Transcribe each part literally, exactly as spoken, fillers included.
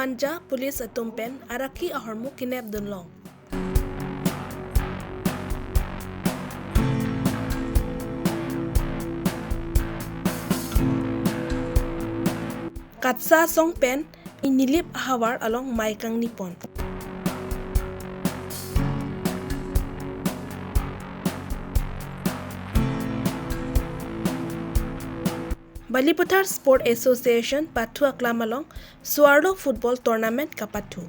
Manja police atum pen arakhi ahormu kinep dunlong. KATSA asong pen Nilip ahavar along mei kangni pon. Balipathar Sport Association pathu aklam along Suarlo Football Tournament kapathu.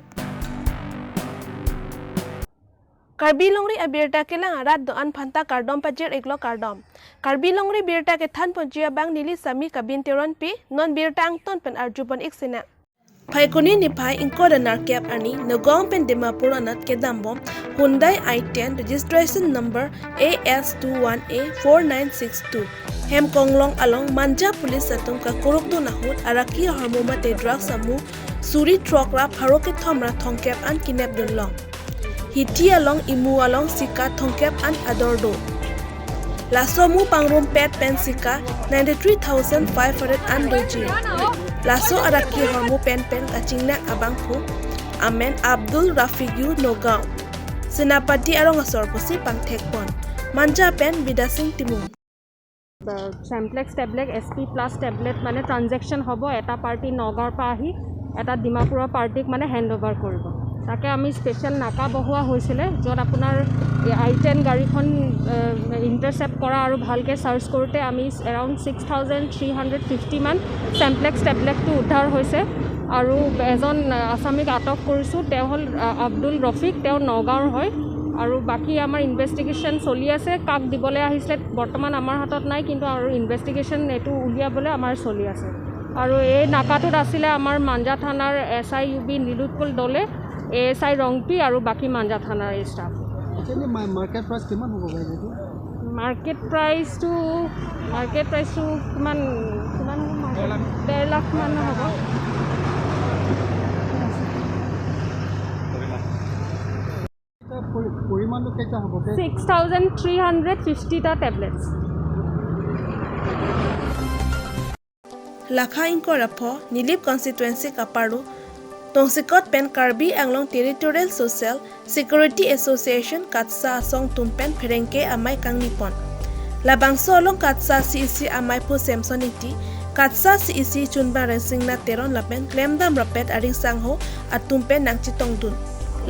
Karbi Longri abirta kelang arat do-an aphanta kardom pajir-iklo, kardom. Karbi Longri birta kethan ponji abang neli Sami Kabin Teronpi, non birta angton pen arjupon-ik sinang. Phaikuni niphai ingkoi ra nerkep arni Nagaon pen Dimapur anat kedambom Hyundai i ten registration number A S two one A four nine six two hem konglong along Manja police atum kakuruk dun ahut arakhi ahormu mate drugs amu suri throk ra pharo kethom ra thomkep an kinep dunlong. Hithi along imu along sika thomkep an ador do. Laso amu pangrumpet pen sika ninety three thousand five hundred an doji. Laso arakhi ahormu pen pen kachingnang abangphu amen Abdul Rafiq, Nagaon Senapati arong asor pusi pangthek pon. Manja pen Bidasing Timung. Semplex tablet, S P plus tablet মানে ট্ৰানজেকশ্যন হ'ব। এটা পাৰ্টি নগাঁৱৰ পৰা আহি এটা ডিমাপুৰৰ পাৰ্টিক মানে হেণ্ড অভাৰ কৰিব। তাকে আমি স্পেচিয়েল নাকা বহোৱা হৈছিলে, য'ত আপোনাৰ আই টেন গাড়ীখন ইণ্টাৰচেপ্ট কৰা আৰু ভালকৈ চাৰ্চ কৰোঁতে আমি around six thousand three hundred fifty মান চেম্প্লেক্স টেবলেটটো উদ্ধাৰ হৈছে। আৰু এজন আহ, আছামীক আটক কৰিছোঁ, তেওঁ হ'ল আহ, আব্দুল ৰফিক, তেওঁ নগাঁৱৰ হয়। আৰু বাকী আমাৰ ইনভেষ্টিগেশ্যন চলি আছে, কাক দিবলৈ আহিছিলে বৰ্তমান আমাৰ হাতত নাই, কিন্তু আৰু ইনভেষ্টিগেশ্যন এইটো উলিয়াবলৈ আমাৰ চলি আছে। আৰু এই নাকাটোত আছিলে আমাৰ মাঞ্জা থানাৰ এছ আই ইউ বি নীলোৎপল দলে, এ এছ আই ৰংপি আৰু বাকী মাঞ্জা থানাৰ ষ্টাফ। আচ্ছা, এনেই মা- মাৰ্কেট প্ৰাইচ কিমান হ'ব গাড়ী এইটো? মাৰ্কেট প্ৰাইচটো, মাৰ্কেট প্ৰাইচটো কিমান, কিমান হ'ব মাৰ্কেট? ডেৰ লাখ। ডেৰ লাখ মান হ'ব। পৰি- পৰিমাণটো কেইটা হ'ব? ছিক্স থাউজেণ্ড থ্ৰী হাণ্ড্ৰেড ফিফটিটা tablets. Lakha ingkoi ra pho Nilip constituency kaparlo Tongsekot pen Karbi Anglong Territorial Social Security Association KATSA asong atum pen pherangke amei kangni pon. Labangso along KATSA C E C ameiphu Samson Ingti, KATSA C E C chunbang Rengsingnath Teron lapen klemdam rapet aringsangho atum pen nangchetongdun.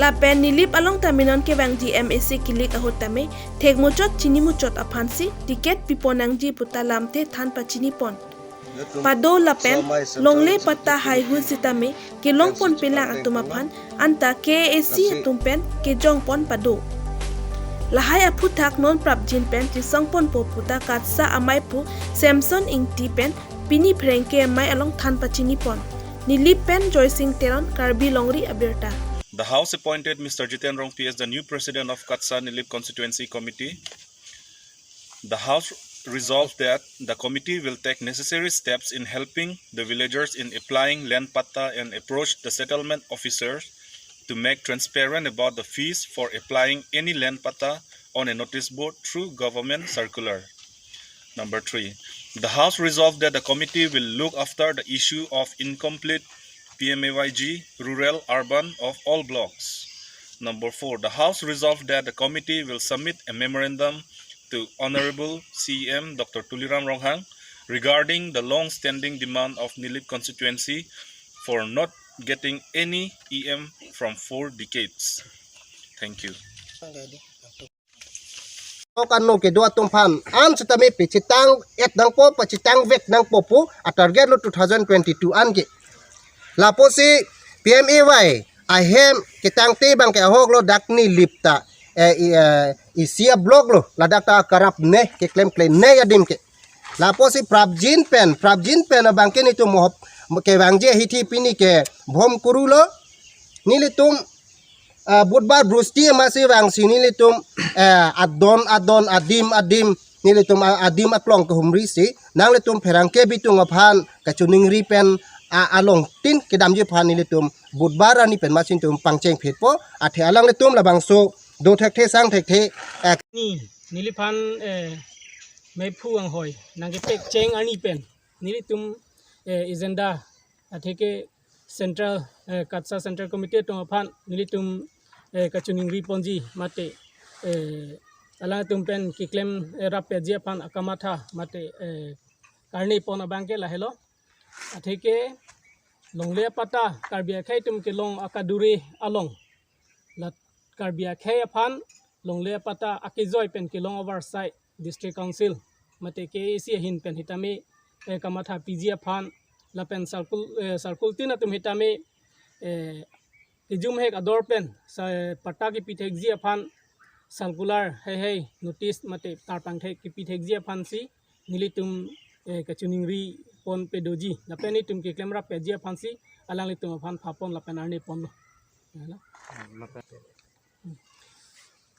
Lapen Nilip along tame non kevangji M A C kilik ahut tame thekmuchot chinimuchot aphansi ticket pipon nangji puta lamthe than pachini pon. Pado lapen longle patta haihui sitame kelong ponpelang atum aphan anta K A A C atum pen kejong pon pado. Lahai aphuthak non prapjin pen chesong ponpo puta KATSA ameiphu Samson Ingti pen pini pherangke amei along than pachini pon. Nilip pen Joysing Teron, Karbi Longri Abirta. The House appointed Mister Jiten Rongpi as the new president of KATSA Nilip Constituency Committee. The House resolved that the committee will take necessary steps in helping the villagers in applying land patta and approach the settlement officers to make transparent about the fees for applying any land patta on a notice board through government circular. Number three, the House resolved that the committee will look after the issue of incomplete P M A Y G, rural, urban, of all blocks. Number four, the House resolved that the committee will submit a memorandum to Honorable C E M Doctor Tuliram Ronghang regarding the long-standing demand of Nilip constituency for not getting any E M from four decades. Thank you. Kan no kedo atum aphan an sitame pachethang et nangpo, pachethang vek nangpo pu a target lo two thousand twenty-two an ke. Lapusi P M A Y ahem ketangte abang ke ahok lo dak Nilip ta, eh, i- eh, isi a block lo, ladak ta karap ne keklem klem ne adim ke. Lapusi prapjin pen, prapjin pen abang ke nelitum mohop kevangji hithi pini ke bom kuru lo. Nelitum ah, Budbar Brusti amatsi vangsi nelitum, eh, adon adon, adim adim, nelitum a- adim aklong kehumri si nanglitum pherangke bitung aphan kachiningri pen a- alongtin kedamji aphan nelitum Budbar arni pen amatsi nelitum pangcheng phitpo. Athe alanglitum labangso do thekthe sang thekthe, eh, Ni, neliphan, eh, meiphu anghoi nangkepekcheng arni pen nelitum, eh, agenda atheke Central, eh, KATSA Central Committee atum aphan nelitum, eh, kachiningri ponji mate, eh, alangtum pen keklem, eh, rap-etji aphan akamatha mate, eh, karni pon abangke lahelo. Atheke longle apata Karbi akhei atum kelong akadure along, la Karbi akhei aphan longle apata akejoi pen kelong avarsai District Council mate K A A C ahin pen sitame, eh, kamatha piji aphan lapen sarkul, eh, sarkul tin atum sitame, eh, kejum hek ador pen sa patta kepi thekji aphan circular heihei notice mate tarpang thek kepi thekji aphansi nelitum, eh, kachiningri pon pedoji lapen nelitum keklem rap-etji aphansi alanglitum aphan pha pon lapen arni ponlo. Ya, na?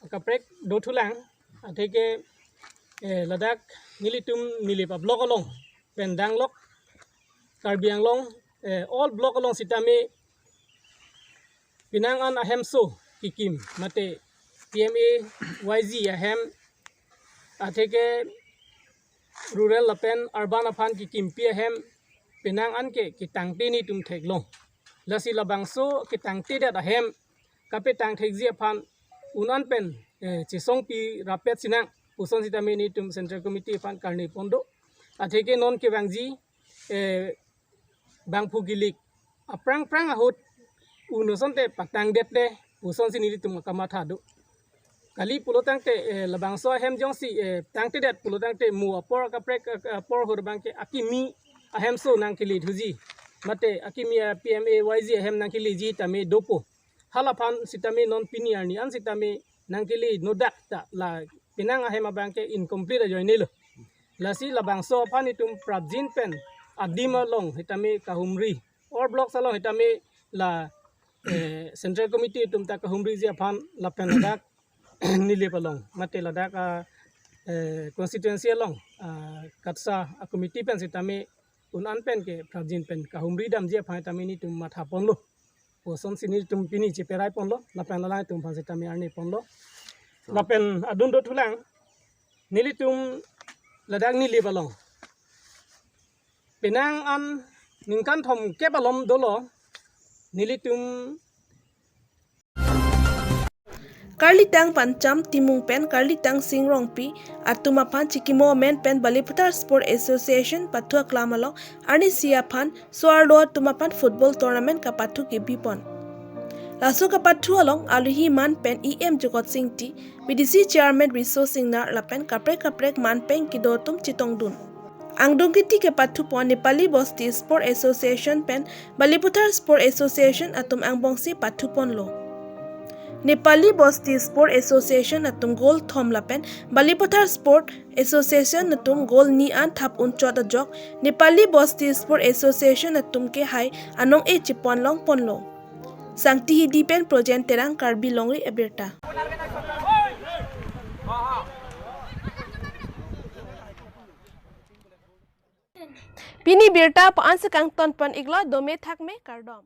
Kaprek dothulang, atheke, eh, ladak nelitum Nilip a-block along pen danglok Karbi Anglong, eh, all block along sitame penang an ahemso kekim mate P M A Y G ahem atheke rural lapen urban aphan kekimpi ahem penang an ke ketangte nelitum theklong. Lasi labangso ketangtedet ahem kapetang thekji aphan un an pen, eh, chesongpi rap-et sinang puson sitame nelitum Central Committee aphan karni pon do. Atheke non kevangji, eh, bangphu kilik aphrang phrang ahut un asonte patangdet de pusonsi nelitum akamatha do. Kali pulo tangte, eh, labangso ahem jongsi, eh, tangtedet pulo tangte mo apor kaprek, eh, apor ahut abangke akimi ahemso nangkele thuji mate akimi a-P M A Y G ahem nangkeleji tame dopo. Hala aphan sitame non pini arni an sitame nangkele nodak ta la penang ahem abangke incomplete ajoinelo. Lasi labangso aphan itum prapjin pen adim along sitame kahumri, all blocks along sitame la, eh, Central Committee atum ta kahumriji aphan lapen ladak Nilip along mate ladak a, eh, constituency along, ah, KATSA a-committee pen sitame un an pen ke prapjin pen kahumri damji aphan sitame nelitum matha ponlo. Pusonsi nelitum pini cheperai ponlo lapen alangtum aphan sitame arni ponlo. Lapen adun dothulang, nelitum ladak Nilip along penang an ningkan thomkep alom dolo nelitum Karlitang Pancham Timung pen Karlitang Sing Rongpi atum aphan chikimo amen pen Balipathar Sport Association pathu aklam along arnisi aphan so-arlo atum aphan football tournament kapathu kebi pon. Laso kapathu along aluhi man pen E M Jogot Sing Ingti, B D C Chairman Riso Singnar lapen kaprek kaprek man pen kedo atum chetongdun. Angdung kiti kepathu pon Nepali Bosti Sport Association pen Balipathar Sport Association atum angbongsi pathu ponlo. Nepali Bosti Sport Association atum goal thom lapen Balipathar Sport Association atum goal ni an thap unchot ajok Nepali Bosti Sport Association atum ke hai anong-e chepon long ponlo. Sangti Hidi pen Projen Terang, Karbi Longri Abirta. Pini birta pa-an si kangton pon iklo, dome thakme, kardom.